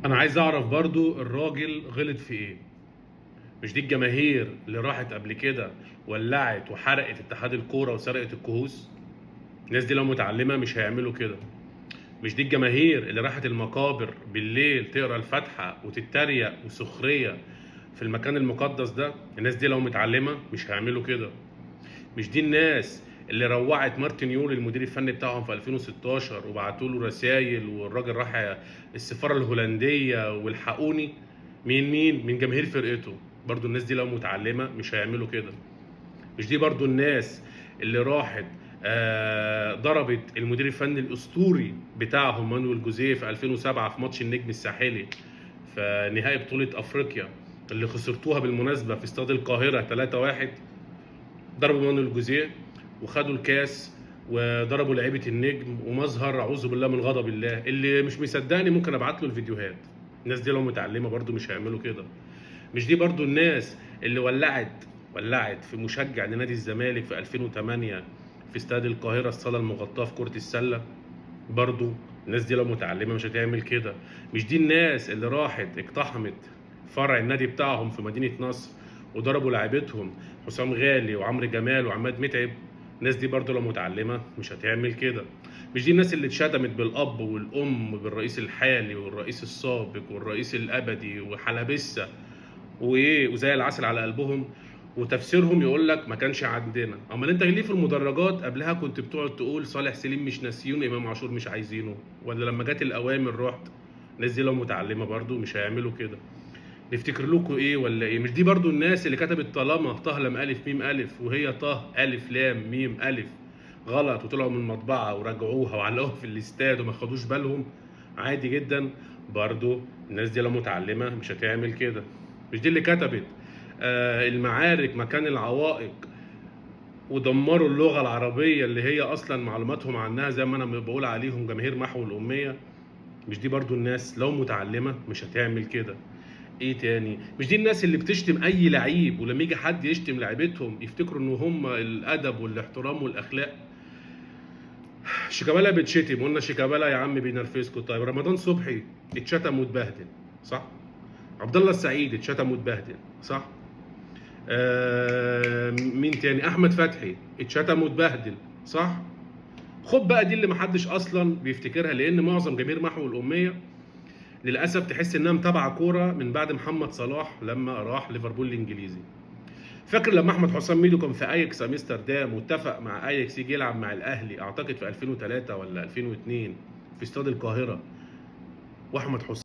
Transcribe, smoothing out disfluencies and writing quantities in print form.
انا عايز اعرف برضو الراجل غلط في ايه؟ مش دي الجماهير اللي راحت قبل كده ولعت وحرقت اتحاد الكورة وسرقت الكؤوس؟ الناس دي لو متعلمة مش هيعملوا كده. مش دي الجماهير اللي راحت المقابر بالليل تقرا الفاتحة وتتريق وسخرية في المكان المقدس ده؟ الناس دي لو متعلمة مش هيعملوا كده. مش دي الناس اللي روعت مارتن يول المدير الفني بتاعهم في 2016 وبعتوا له رسائل والراجل راح السفارة الهولندية والحقوني؟ مين من جماهير فرقته. برضو الناس دي لو متعلمة مش هيعملوا كده. مش دي برضو الناس اللي راحت ضربت المدير الفني الاسطوري بتاعهم مانويل جوزيه في 2007 في ماتش النجم الساحلي في نهائي بطوله افريقيا اللي خسرتوها بالمناسبة في استاد القاهرة 3-1؟ ضربوا مانويل جوزيه وخدوا الكاس وضربوا لعيبة النجم ومظهر اعوذ بالله من غضب الله. اللي مش مصدقني ممكن ابعت له الفيديوهات. الناس دي لو متعلمة برضو مش هيعملوا كده. مش دي برضو الناس اللي ولعت في مشجع لنادي الزمالك في 2008 في استاد القاهرة الصاله المغطاه في كره السلة؟ برضو الناس دي لو متعلمة مش هتعمل كده. مش دي الناس اللي راحت اقتحمت فرع النادي بتاعهم في مدينة نصر وضربوا لاعيبتهم حسام غالي وعمرو جمال وعماد متعب؟ الناس دي برضو لو متعلمة مش هتعمل كده. مش دي الناس اللي اتشتمت بالاب والام بالرئيس الحالي والرئيس السابق والرئيس الابدي وحلبسه وايه وزي العسل على قلبهم، وتفسيرهم يقول لك ما كانش عندنا. امال انت ليه في المدرجات قبلها كنت بتقعد تقول صالح سليم مش ناسيونه، امام عاشور مش عايزينه، ولا لما جت الاوامر رحت؟ الناس دي لو متعلمة برضو مش هيعملوا كده. نفتكر لكم ايه ولا ايه؟ مش دي برضو الناس اللي كتبت طالما طه لام الف ميم الف وهي طه الف لام ميم الف غلط، وطلعوا من المطبعة ورجعوها وعلقوها في الاستاد وما خدوش بالهم عادي جدا؟ برضو الناس دي لو متعلمة مش هتعمل كده. مش دي اللي كتبت المعارك مكان العوائق ودمروا اللغة العربية اللي هي اصلا معلوماتهم عنها زي ما انا بقول عليهم جماهير محو الامية؟ مش دي برضو الناس لو متعلمة مش هتعمل كده. ايه تاني؟ مش دي الناس اللي بتشتم اي لعيب، ولما يجي حد يشتم لعيبتهم يفتكروا ان هم الادب والاحترام والاخلاق؟ شيكابالا بتشتم، قلنا شيكابالا يا عم بينرفزكم. طيب رمضان صبحي اتشتم واتبهدل، صح؟ عبد الله السعيد اتشتم واتبهدل، صح؟ مين تاني؟ احمد فتحي اتشتم واتبهدل، صح؟ خد بقى دي اللي محدش اصلا بيفتكرها، لان معظم جماهير محو الامية للاسف تحس انها متابعه كورة من بعد محمد صلاح لما راح ليفربول الانجليزي. فاكر لما احمد حسام ميدو كان في اياكس امستردام واتفق مع اياكس يجي يلعب مع الاهلي اعتقد في 2003 ولا 2002 في استاد القاهرة، واحمد حسام